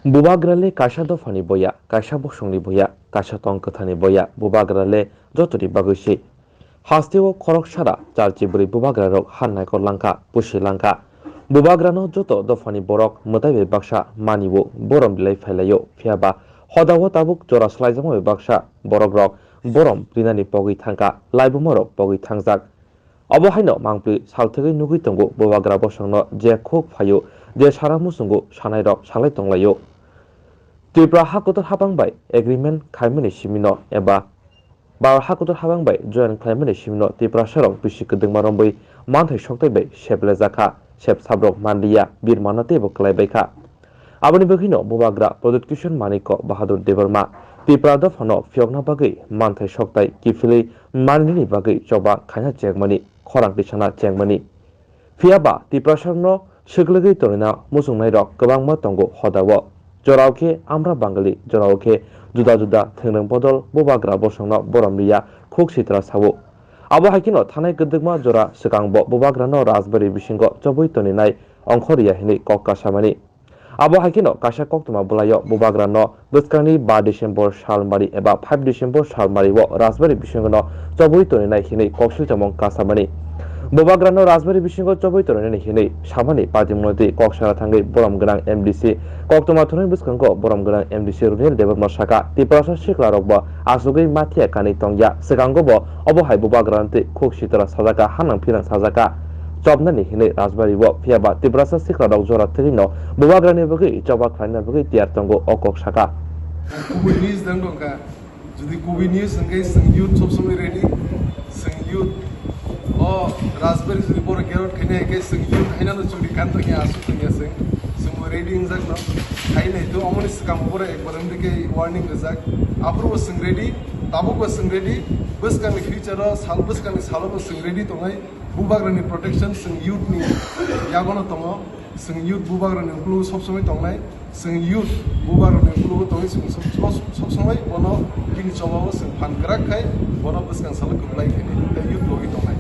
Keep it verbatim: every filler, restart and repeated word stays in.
Bubagra le kaisa dophani boya, kaisa bosongni boya, kaisa tong kwthani boya, bubagra le jotoni bagwi se. Hasteo khorok sara chal chibrwi bubagra rok han naikol langkha, pusi langkha. Bubagrano joto dophani borok mwtai bai baksa manio, borom bilai phailaio, phiyaba hodao tabuk jora swlaijakma bai baksa borok rok borom rinani pogwi thangkha, laibuma rok pogwi thangjak. Obo haino mangpli salthwgwi nugwi tongo bubagra bosongno je khuk phaio, je sara muchungo sanairok salai tonglaio. Tripura hakotor habang bai agreement khaimani simino eba Bharat hakotor habang bai join khlaimani simino Tiprasarok bisi kwdwngma romwi manthai soktai bai seplajak kha, sep sabrok manliya, birmano teibo kwlaibai kha. Aboni bagwino bubagra Pradyut Kishore Manikya Bahadur Debbarma Tipra dophano phiyokna bagwi manthai soktai kiphilwi manlini bagwi choba khaina chengmani, khorang tisana chengmani. Phiyaba Tiprasarokno swklwgwi tonina muchungnairok kwbangma tongo hodao. Jorao khe Amra Bangali, jorao khe juda juda thwngrwng bodol bubagra bosongno borom riya khuk sitra sao. Abo hai kheno thanai kwdwkma jora swkangbo bubagrano rajbari bisingo chobwi toninai ongkhor ya hinwi kok kasamani. Abo hai kheno kaisa koktwma bwlaio bubagrano bwskangni ba December salmari eba five December salmari o rajbari bisingono chobwi toninai hinwi koksil chamung kasamani. Bubagrano rajbari bisingo chobwi toninai hinwi samani patimoni twi kok sana thangwi borom gwnang M D C koktwma thwngnai bwskango borom gwnang M D C Runil Debbarma saka Tiprasa siklarokbo asugwi mathiya kanwi tongya, swkango bo obo hai bubagrano twi khuk sitra sajaka, hanang phinang sajaka. Chopnani hinwi rajbari o, phiyaba Tiprasa siklarok jora twrwino bubagrani bagwi choba khlaina bagwi tiyar tongo, o kok saka. Kubui news dang dong kha. Jodi kubui news hwnkhe chwng youth sob somoi ready. Chwng youth o rajbari jodi borok gerot khaina hwnkhe chwng youth hainano churi kan tongya, asuk tongya chwng. Chwngbo ready wngjak no. Hainai to omoni swkang borok ekbar wngdikhe warning rijak. Aphuru bo chwng ready, tabuk bo chwng ready. Bwskangni future o sal, bwskangni salo bo chwng ready tongnai. Bubagrani protection chwng youth ni yagono tongo. Chwng youth bubagrani ukulugo sob somoi tongnai. Chwng youth bubagrani ukulugo tongwi chwng sob, sob, sob somoi bono bini chobao chwng phan kwrak khai bono bwskang salo kwplai khainai. Tei youth logi tongnai.